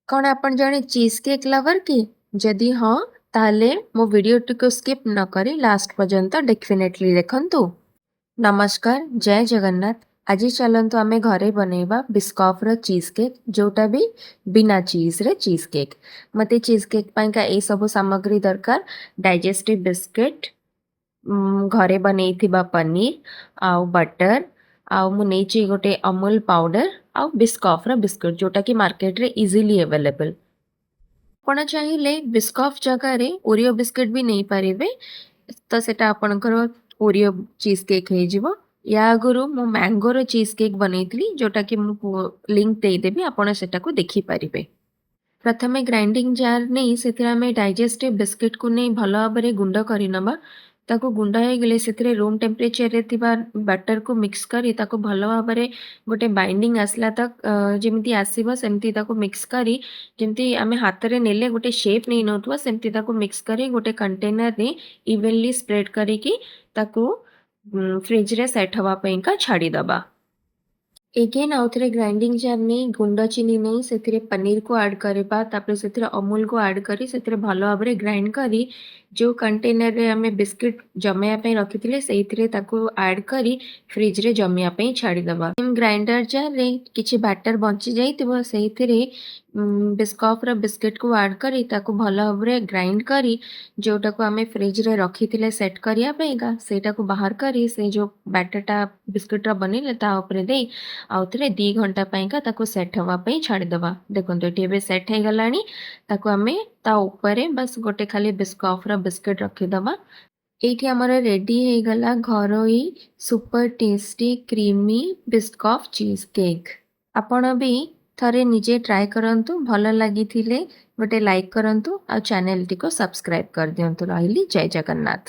କ'ଣ ଆପଣ ଜଣେ ଚିଜ୍ କେକ୍ ଲଭର୍ କି? ଯଦି ହଁ, ତାହେଲେ ମୋ ଭିଡ଼ିଓଟିକୁ ସ୍କିପ୍ ନ କରି ଲାଷ୍ଟ ପର୍ଯ୍ୟନ୍ତ ଡେଫିନେଟଲି ଦେଖନ୍ତୁ। ନମସ୍କାର, ଜୟ ଜଗନ୍ନାଥ। ଆଜି ଚାଲନ୍ତୁ ଆମେ ଘରେ ବନେଇବା ବିସ୍କଫ୍ର ଚିଜ୍ କେକ୍, ଯେଉଁଟା ବି ବିନା ଚିଜ୍ରେ ଚିଜ୍ କେକ୍। ମୋତେ ଚିଜ୍ କେକ୍ ପାଇଁକା ଏଇସବୁ ସାମଗ୍ରୀ ଦରକାର: ଡାଇଜେଷ୍ଟିଭ୍ ବିସ୍କିଟ୍, ଘରେ ବନେଇଥିବା ପନିର ଆଉ ବଟର୍, ଆଉ ମୁଁ ନେଇଛି ଗୋଟେ ଅମୁଲ ପାଉଡ଼ର ଆଉ ବିସ୍କଫ୍ର ବିସ୍କୁଟ୍, ଯେଉଁଟାକି ମାର୍କେଟରେ ଇଜିଲି ଆଭେଲେବଲ୍। ଆପଣ ଚାହିଁଲେ ବିସ୍କଫ୍ ଜାଗାରେ ଓରିଓ ବିସ୍କୁଟ୍ ବି ନେଇପାରିବେ, ତ ସେଇଟା ଆପଣଙ୍କର ଓରିଓ ଚିଜ୍ କେକ୍ ହେଇଯିବ। ୟା ଆଗରୁ ମୁଁ ମ୍ୟାଙ୍ଗୋର ଚିଜ୍ କେକ୍ ବନେଇଥିଲି, ଯେଉଁଟାକି ମୁଁ ଲିଙ୍କ୍ ଦେଇଦେବି, ଆପଣ ସେଟାକୁ ଦେଖିପାରିବେ। ପ୍ରଥମେ ଗ୍ରାଇଣ୍ଡିଙ୍ଗ ଜାର୍ ନେଇ ସେଥିରେ ଆମେ ଡାଇଜେଷ୍ଟିଭ୍ ବିସ୍କିଟ୍କୁ ନେଇ ଭଲ ଭାବରେ ଗୁଣ୍ଡ କରିନେବା। ତାକୁ ଗୁଣ୍ଡ ହେଇଗଲେ ସେଥିରେ ରୁମ୍ ଟେମ୍ପରେଚରରେ ଥିବା ବଟର୍କୁ ମିକ୍ସ କରି ତାକୁ ଭଲ ଭାବରେ ଗୋଟେ ବାଇଣ୍ଡିଙ୍ଗ ଆସିଲା ତକ୍, ଯେମିତି ଆସିବ ସେମିତି ତାକୁ ମିକ୍ସ କରି, ଯେମିତି ଆମେ ହାତରେ ନେଲେ ଗୋଟେ ସେପ୍ ନେଇ ନେଉଥିବ, ସେମିତି ତାକୁ ମିକ୍ସ କରି ଗୋଟେ କଣ୍ଟେନରରେ ଇଭେନଲି ସ୍ପ୍ରେଡ୍ କରିକି ତାକୁ ଫ୍ରିଜରେ ସେଟ୍ ହେବା ପାଇଁକା ଛାଡ଼ିଦେବା। ଏଗେନ୍ ଆଉ ଥରେ ଗ୍ରାଇଣ୍ଡିଙ୍ଗ ଜାର୍ ନେଇ ଗୁଣ୍ଡ ଚିନି ନେଇ ସେଥିରେ ପନିରକୁ ଆଡ଼୍ କରିବା। ତାପରେ ସେଥିରେ ଅମୁଲକୁ ଆଡ଼୍ କରି ସେଥିରେ ଭଲ ଭାବରେ ଗ୍ରାଇଣ୍ଡ କରି, ଯେଉଁ କଣ୍ଟେନରରେ ଆମେ ବିସ୍କିଟ୍ ଜମେଇବା ପାଇଁ ରଖିଥିଲେ, ସେଇଥିରେ ତାକୁ ଆଡ଼୍ କରି ଫ୍ରିଜରେ ଜମିବା ପାଇଁ ଛାଡ଼ିଦେବା। ଗ୍ରାଇଣ୍ଡର ଜାର୍ରେ କିଛି ବ୍ୟାଟର ବଞ୍ଚି ଯାଇଥିବ, ସେଇଥିରେ ବିସ୍କଫ୍ର ବିସ୍କିଟ୍କୁ ଆଡ଼୍ କରି ତାକୁ ଭଲ ଭାବରେ ଗ୍ରାଇଣ୍ଡ କରି, ଯେଉଁଟାକୁ ଆମେ ଫ୍ରିଜରେ ରଖିଥିଲେ ସେଟ୍ କରିବା ପାଇଁକା, ସେଇଟାକୁ ବାହାର କରି ସେ ଯେଉଁ ବ୍ୟାଟରଟା ବିସ୍କିଟ୍ର ବନେଇଲେ, ତା ଉପରେ ଦେଇ ଆଉ ଥରେ 2 ଘଣ୍ଟା ପାଇଁକା ତାକୁ ସେଟ୍ ହେବା ପାଇଁ ଛାଡ଼ିଦେବା। ଦେଖନ୍ତୁ, ଏଠି ଏବେ ସେଟ୍ ହେଇଗଲାଣି। ତାକୁ ଆମେ ତା ଉପରେ ବାସ୍ ଗୋଟେ ଖାଲି ବିସ୍କଫ୍ର ବିସ୍କିଟ୍ ରଖିଦେବା। ଏଇଠି ଆମର ରେଡ଼ି ହେଇଗଲା ଘରୋଇ ସୁପର ଟେଷ୍ଟି କ୍ରିମି ବିସ୍କଫ୍ ଚିଜ୍ କେକ୍। ଆପଣ ବି ଥରେ ନିଜେ ଟ୍ରାଏ କରନ୍ତୁ। ଭଲ ଲାଗିଥିଲେ ଗୋଟେ ଲାଇକ୍ କରନ୍ତୁ ଆଉ ଚ୍ୟାନେଲଟିକୁ ସବସ୍କ୍ରାଇବ୍ କରିଦିଅନ୍ତୁ। ରହିଲି, ଜୟ ଜଗନ୍ନାଥ।